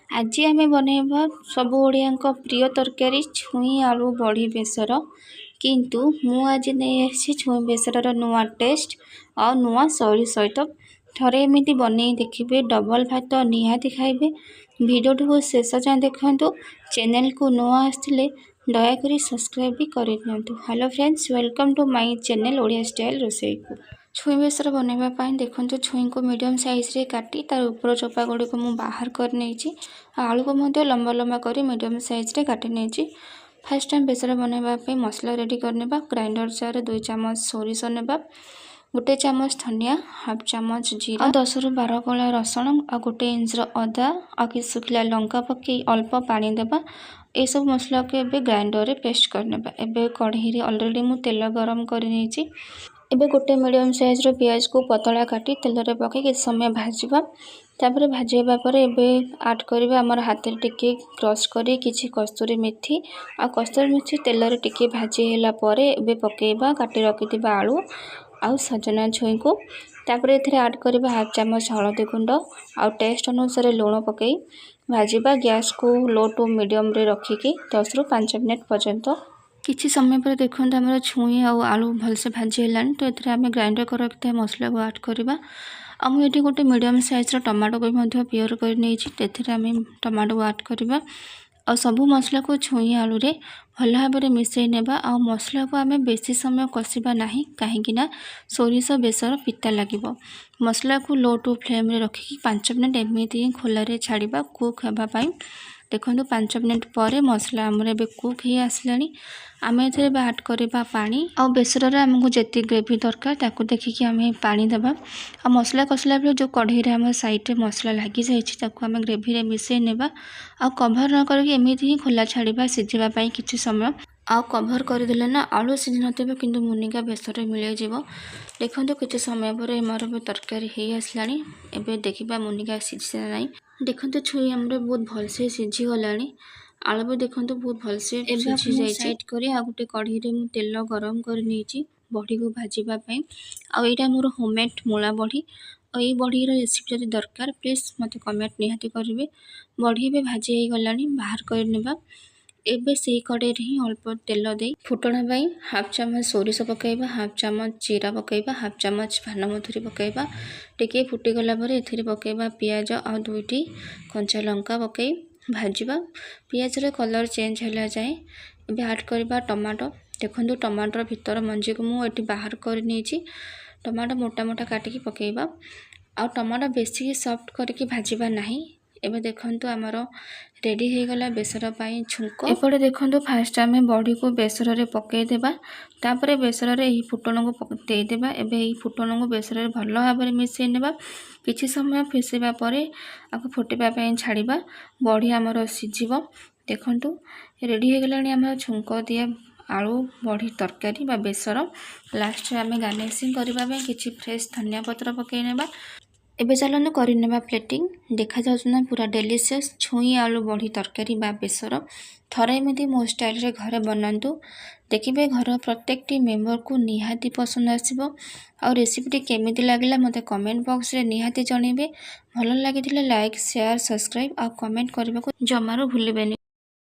ଆଜି ଆମେ ବନେଇବା ସବୁ ଓଡ଼ିଆଙ୍କ ପ୍ରିୟ ତରକାରୀ ଛୁଇଁ ଆଳୁ ବଢ଼ି ବେସର। କିନ୍ତୁ ମୁଁ ଆଜି ନେଇ ଆସିଛି ଛୁଇଁ ବେସରର ନୂଆ ଟେଷ୍ଟ ଆଉ ନୂଆ ଶୈଳୀ ସହିତ। ଥରେ ଏମିତି ବନେଇ ଦେଖିବେ, ଡବଲ୍ ଭାତ ନିହାତି ଖାଇବେ। ଭିଡ଼ିଓଟିକୁ ଶେଷ ଯାଏଁ ଦେଖନ୍ତୁ। ଚ୍ୟାନେଲକୁ ନୂଆ ଆସିଥିଲେ ଦୟାକରି ସବସ୍କ୍ରାଇବ୍ ବି କରିଦିଅନ୍ତୁ। Hello friends, welcome to my channel Odia style ରୋଷେଇକୁ। ଛୁଇଁ ବେସର ବନେଇବା ପାଇଁ ଦେଖନ୍ତୁ, ଛୁଇଁକୁ ମିଡ଼ିୟମ୍ ସାଇଜ୍ରେ କାଟି ତାର ଉପର ଚୋପା ଗୁଡ଼ିକୁ ମୁଁ ବାହାର କରିନେଇଛି ଆଉ ଆଳୁକୁ ମଧ୍ୟ ଲମ୍ବା ଲମ୍ବା କରି ମିଡ଼ିୟମ୍ ସାଇଜ୍ରେ କାଟି ନେଇଛି। ଫାର୍ଷ୍ଟ ଟାଇମ୍ ବେସର ବନେଇବା ପାଇଁ ମସଲା ରେଡ଼ି କରିନେବା। ଗ୍ରାଇଣ୍ଡର ଜାର୍ରେ 2 ଚାମଚ ସୋରିଷ ନେବା, 1 ଚାମଚ ଧନିଆ, ହାଫ୍ ଚାମଚ ଜିରା ଆଉ 10ରୁ 12 କୋଳା ରସୁଣ ଆଉ 1 ଇଞ୍ଚର ଅଦା ଆଉ କିଛି ଶୁଖିଲା ଲଙ୍କା ପକାଇ ଅଳ୍ପ ପାଣି ଦେବା। ଏସବୁ ମସଲାକୁ ଏବେ ଗ୍ରାଇଣ୍ଡରରେ ପେଷ୍ଟ କରିନେବା। ଏବେ କଢ଼େଇରେ ଅଲରେଡ଼ି ମୁଁ ତେଲ ଗରମ କରିନେଇଛି। ଏବେ ଗୋଟେ ମିଡ଼ିୟମ୍ ସାଇଜ୍ର ପିଆଜକୁ ପତଳା କାଟି ତେଲରେ ପକାଇ କିଛି ସମୟ ଭାଜିବା। ତାପରେ ଭାଜି ହେବା ପରେ ଏବେ ଆଡ଼୍ କରିବା ଆମର ହାତରେ ଟିକେ କ୍ରସ୍ କରି କିଛି କସ୍ତୁରୀ ମେଥି। ଆଉ କସ୍ତୁରୀ ମେଥି ତେଲରେ ଟିକେ ଭାଜି ହେଲା ପରେ ଏବେ ପକାଇବା କାଟି ରଖିଥିବା ଆଳୁ ଆଉ ସଜନା ଛୁଇଁକୁ। ତାପରେ ଏଥିରେ ଆଡ଼୍ କରିବା ହାଫ୍ ଚାମଚ ହଳଦୀ ଗୁଣ୍ଡ ଆଉ ଟେଷ୍ଟ ଅନୁସାରେ ଲୁଣ ପକାଇ ଭାଜିବା, ଗ୍ୟାସ୍କୁ ଲୋ ଟୁ ମିଡ଼ିୟମ୍ରେ ରଖିକି 10ରୁ 5 ମିନିଟ୍ ପର୍ଯ୍ୟନ୍ତ। କିଛି ସମୟ ପରେ ଦେଖନ୍ତୁ, ଆମର ଛୁଇଁ ଆଉ ଆଳୁ ଭଲସେ ଭାଜି ହେଲାଣି। ତ ଏଥିରେ ଆମେ ଗ୍ରାଇଣ୍ଡର କରି ରଖିଥିବା ମସଲାକୁ ଆଡ଼୍ କରିବା। ଆଉ ମୁଁ ଏଠି ଗୋଟେ ମିଡ଼ିୟମ୍ ସାଇଜ୍ର ଟମାଟୋକୁ ବି ମଧ୍ୟ ପ୍ୟୁରି କରି ନେଇଛି। ଏଥିରେ ଆମେ ଟମାଟୋକୁ ଆଡ଼୍ କରିବା ଆଉ ସବୁ ମସଲାକୁ ଛୁଇଁ ଆଳୁରେ ଭଲ ଭାବରେ ମିଶାଇ ନେବା। ଆଉ ମସଲାକୁ ଆମେ ବେଶୀ ସମୟ କଷିବା ନାହିଁ, କାହିଁକି ନା ସୋରିଷ ବେସର ପିତା ଲାଗିବ। ମସଲାକୁ ଲୋ ଟୁ ଫ୍ଲେମ୍ରେ ରଖିକି 5 ମିନିଟ୍ ଏମିତି ହିଁ ଖୋଲାରେ ଛାଡ଼ିବା କୁକ୍ ହେବା ପାଇଁ। ଦେଖନ୍ତୁ, 5 ମିନିଟ୍ ପରେ ମସଲା ଆମର ଏବେ କୁକ୍ ହେଇ ଆସିଲାଣି। ଆମେ ଏଥିରେ ଏବେ ଆଡ଼୍ କରିବା ପାଣି। ଆଉ ବେସରରେ ଆମକୁ ଯେତିକି ଗ୍ରେଭି ଦରକାର, ତାକୁ ଦେଖିକି ଆମେ ପାଣି ଦେବା। ଆଉ ମସଲା କଷିଲା ବେଳେ ଯେଉଁ କଢ଼େଇରେ ଆମ ସାଇଡ଼୍ରେ ମସଲା ଲାଗିଯାଇଛି, ତାକୁ ଆମେ ଗ୍ରେଭିରେ ମିଶାଇ ନେବା। ଆଉ କଭର୍ ନ କରିକି ଏମିତି ହିଁ ଖୋଲା ଛାଡ଼ିବା ସିଝିବା ପାଇଁ କିଛି ସମୟ। ଆଉ କଭର୍ କରିଦେଲେ ନା ଆଳୁ ସିଝି ନଥିବ, କିନ୍ତୁ ମୁନିଗା ବେସରରେ ମିଳେଇଯିବ। ଦେଖନ୍ତୁ, କିଛି ସମୟ ପରେ ଆମର ଏବେ ତରକାରୀ ହେଇ ଆସିଲାଣି। ଏବେ ଦେଖିବା ମୁନିଗା ସିଝିଛି ନା ନାହିଁ। ଦେଖନ୍ତୁ, ଛୁଇଁ ଆମର ବହୁତ ଭଲସେ ସିଝିଗଲାଣି। ଆଳୁ ବି ଦେଖନ୍ତୁ, ବହୁତ ଭଲସେ ସିଝି ଯାଇଛି। ସାଇଡ଼୍ କରି ଆଉ ଗୋଟେ କଢ଼େଇରେ ମୁଁ ତେଲ ଗରମ କରି ନେଇଛି ବଢ଼ିକୁ ଭାଜିବା ପାଇଁ। ଆଉ ଏଇଟା ମୋର ହୋମମେଡ଼୍ ମୂଳା ବଢ଼ି। ଆଉ ଏଇ ବଢ଼ିର ରେସିପି ଯଦି ଦରକାର, ପ୍ଲିଜ୍ ମୋତେ କମେଣ୍ଟ ନିହାତି କରିବେ। ବଢ଼ି ଏବେ ଭାଜି ହେଇଗଲାଣି, ବାହାର କରିନେବା। ଏବେ ସେଇ କଢ଼େଇରେ ହିଁ ଅଳ୍ପ ତେଲ ଦେଇ ଫୁଟଣ ପାଇଁ ହାଫ୍ ଚାମଚ ସୋରିଷ ପକାଇବା, ହାଫ୍ ଚାମଚ ଜିରା ପକାଇବା, ହାଫ୍ ଚାମଚ ପାନମଧୁରୀ ପକାଇବା। ଟିକିଏ ଫୁଟିଗଲା ପରେ ଏଥିରେ ପକାଇବା ପିଆଜ ଆଉ ଦୁଇଟି କଞ୍ଚା ଲଙ୍କା ପକାଇ ଭାଜିବା ପିଆଜର କଲର୍ ଚେଞ୍ଜ ହେଲା ଯାଏଁ। ଏବେ ଆଡ଼୍ କରିବା ଟମାଟୋ। ଦେଖନ୍ତୁ, ଟମାଟୋର ଭିତର ମଞ୍ଜିକୁ ମୁଁ ଏଠି ବାହାର କରି ନେଇଛି। ଟମାଟୋ ମୋଟା ମୋଟା କାଟିକି ପକାଇବା ଆଉ ଟମାଟୋ ବେଶୀ ସଫ୍ଟ କରିକି ଭାଜିବା ନାହିଁ। ଏବେ ଦେଖନ୍ତୁ, ଆମର ରେଡ଼ି ହେଇଗଲା ବେସର ପାଇଁ ଛୁଙ୍କ। ଏପଟେ ଦେଖନ୍ତୁ, ଫାଷ୍ଟ ଆମେ ବଢ଼ିକୁ ବେସରରେ ପକାଇଦେବା। ତାପରେ ବେସରରେ ଏହି ଫୁଟଣକୁ ଦେଇଦେବା। ଏବେ ଏହି ଫୁଟଣକୁ ବେସରରେ ଭଲ ଭାବରେ ମିଶାଇ ନେବା। କିଛି ସମୟ ଫିସେଇବା ପରେ ଆକୁ ଫୁଟିବା ପାଇଁ ଛାଡ଼ିବା। ବଢ଼ି ଆମର ସିଝିବ। ଦେଖନ୍ତୁ, ରେଡ଼ି ହେଇଗଲାଣି ଆମର ଛୁଙ୍କ ଦିଆ ଆଳୁ ବଢ଼ି ତରକାରୀ ବା ବେସର। ଲାଷ୍ଟରେ ଆମେ ଗାର୍ନିସିଂ କରିବା ପାଇଁ କିଛି ଫ୍ରେଶ୍ ଧନିଆ ପତ୍ର ପକାଇ ନେବା। ଏବେ ଚାଲନ୍ତୁ କରିନେବା ପ୍ଲେଟିଂ। ଦେଖାଯାଉଛି ନା ପୁରା ଡେଲିସିୟସ୍ ଛୁଇଁ ଆଳୁ ବଢ଼ି ତରକାରୀ ବା ବେସର? ଥରେ ଏମିତି ମୋ ଷ୍ଟାଇଲରେ ଘରେ ବନାନ୍ତୁ, ଦେଖିବେ ଘର ପ୍ରତ୍ୟେକଟି ମେମ୍ବରକୁ ନିହାତି ପସନ୍ଦ ଆସିବ। ଆଉ ରେସିପିଟି କେମିତି ଲାଗିଲା, ମୋତେ କମେଣ୍ଟ ବକ୍ସରେ ନିହାତି ଜଣାଇବେ। ଭଲ ଲାଗିଥିଲେ ଲାଇକ୍, ସେୟାର, ସବସ୍କ୍ରାଇବ୍ ଆଉ କମେଣ୍ଟ କରିବାକୁ ଜମାରୁ ଭୁଲିବେନି।